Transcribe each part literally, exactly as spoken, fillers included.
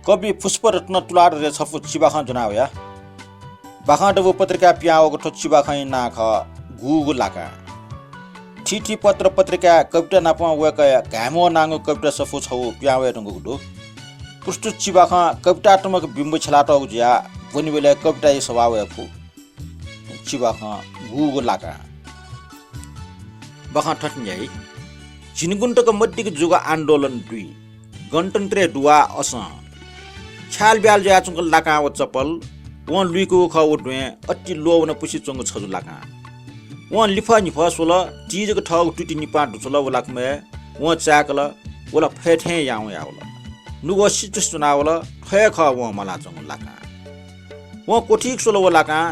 कवि पुष्परत्न तुलाधरया छपु चिबाखं ज्वना वया। बाखं दबू पत्रिकाय् पिहां वःगु थ्व चिबाखंया नां खः गुगु लाकां। थीथी पत्र पत्रिकाय् कविता नापं वय्कःया घाय्म्वः नांगु कविता सफू छगू पिहां वये धुंकूगु दु। प्रस्तुत चिबाखं कवितात्मक बिम्ब छ्यलातःगु जुयाः ब्वनेबलय् कविताया सभाः वये फु। चिबाखं गुगु लाकां। बाखं थथे न्ह्याइ। झिंगुन्हु तक मदिक्क जूगु आन्दोलन दुइ। गणतन्त्रय् दुवाः असं। छ्यालब्याल जुयाच्वंगु लाकां व चप्पल, वं लुइकूगु खः व द्वँय् अति ल्वःवनापुसे च्वंगु छजु लाकां। वं लिफः न्हिफः स्वल, तिजक थःगु तुति निपां दुछ्वल व लाकमय् वं चाय्कल, व ला फय् थें यावं यावल। नुगः सितुस च्वनावल, थ्व हे खः वं मालाच्वंगु लाकां। वं क्वथिक स्वल व लाकां,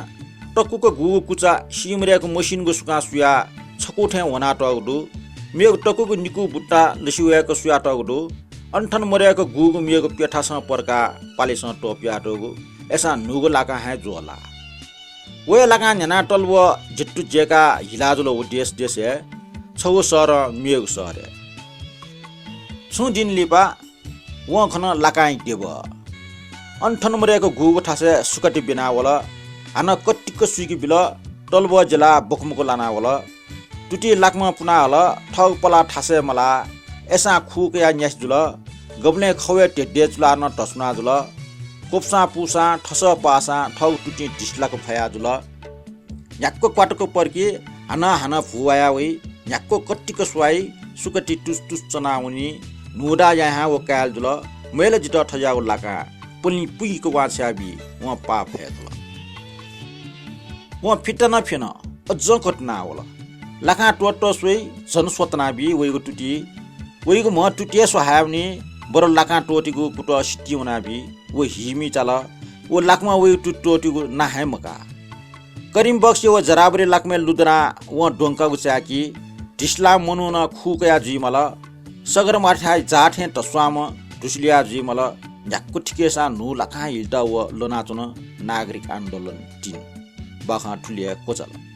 तकुक गुगु कुचा सीमदय्क मसिनिगु सुकां सुयाः छकू थें ह्वनातःगु दु। मेगु तकुक निकू बुट्टा लसि वय्क सुयातःगु दु। अन थन मदय्क गुगु मेगु प्यथासं पर्काः पालेसं त्वपुयातःगु, अय्सां न्हूगु लाकां हे ज्वः लाः। व हे लाकां न्ह्यानाः तल व झित्तु ज्यय्काः हिला जुल व देश देशय्, छगू शहरं मेगु शहरय्। छुं दिं लिपा वं खन लाकांया देबः। अन थन मदय्क गुगु थासय् सुकाति ब्यनावल। हानं कतिक सुइके बिल, तलबः ज्यलाः बकुमकु लानावल। तुतिइ लाकमं पुना हल, थःगु पलाः थासय् मलाः, अय्सां खू कयाः न्यासि जुल। गबलें खवय् धेधे चुलाः नं धस्वाना जुल। क्वपुसां पूसां, थसः पाःसां थःगु तुतिं धिसलाक फया जुल। न्ह्याक्व क्वातुक पर्की, हानं हानं भुवाया वइ, न्ह्याक्व कतिक स्वाइ, सुकाति तुस तुस चनावनी, न्हूदा याहां व काय्ल जुल, मय्ल जितः थज्याःगु लाकां, पलिं पुइक वांछ्वया बी, वं पाः फय् जुल। वं फित्ता नं फ्यन, अज्जं कतुनावल। लाकां त्वःतः स्वइ, झन स्वतनाबी वइगु तुति। वइगु म्ह तुतिइ स्वहाय्वनी, बरु लाकां त्वःतिगु कुतः सितिं वनाबी। व हिमि चाल। व लाकमं वइगु तुति त्वःतिगु ना हे मकाः। करिम बक्सया व जराबरी लाकमय् लुधनाः वं द्वंकागु चाय्की, धिसलां मनूनं खू कया जुइमाल। सगरमाथाय् जाः थें धस्वांम्ह धुसि ल्हुया जुइमाल। न्ह्याक्व थिकेसां न्हू लाकां हिलेत व ल्वनाच्वन नागरिक आन्दोलन तीन। बाखं थुलि हे क्वचाल।